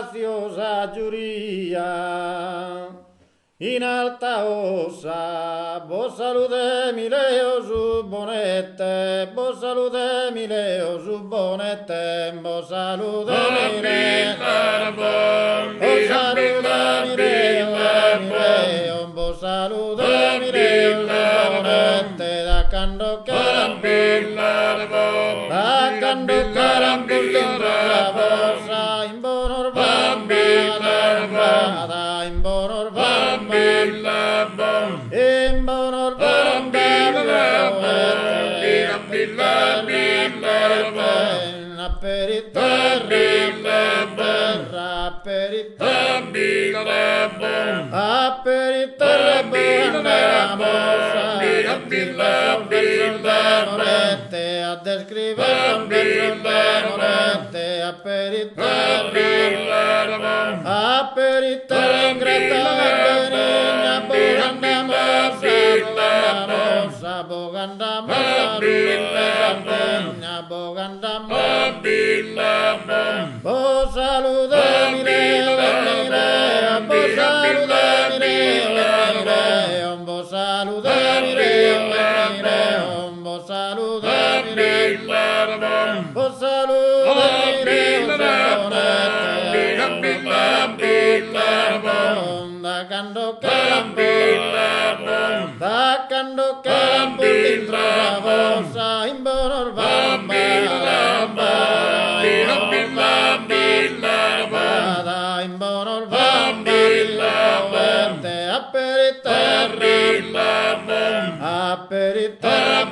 graziosa giuria In alta ossa, bos salude mi leo su bonete, bos salude mi leo su bonete, bos salude mi leo, bos salude mi leo, mi leo, bos salude mi leo su bonete, da cando che da cando ch'eramus dintro sa fossa in Bonorva in Bonorva in Bonorva a peri terra a peri terra a peri terra a descriver a peri terra a peri terra ingrata benigna bogandamos bogandamos bogandamos bogandamos Bos salude mi leo, mi leo, bos salude mi leo, mi leo, bos salude mi leo, mi leo, bos salude mi leo, bos salude mi leo, Da cando ch'eramus, da cando ch'eramus dintro sa fossa in Bonorva, in Bonorva, a peri terra, a peri terra,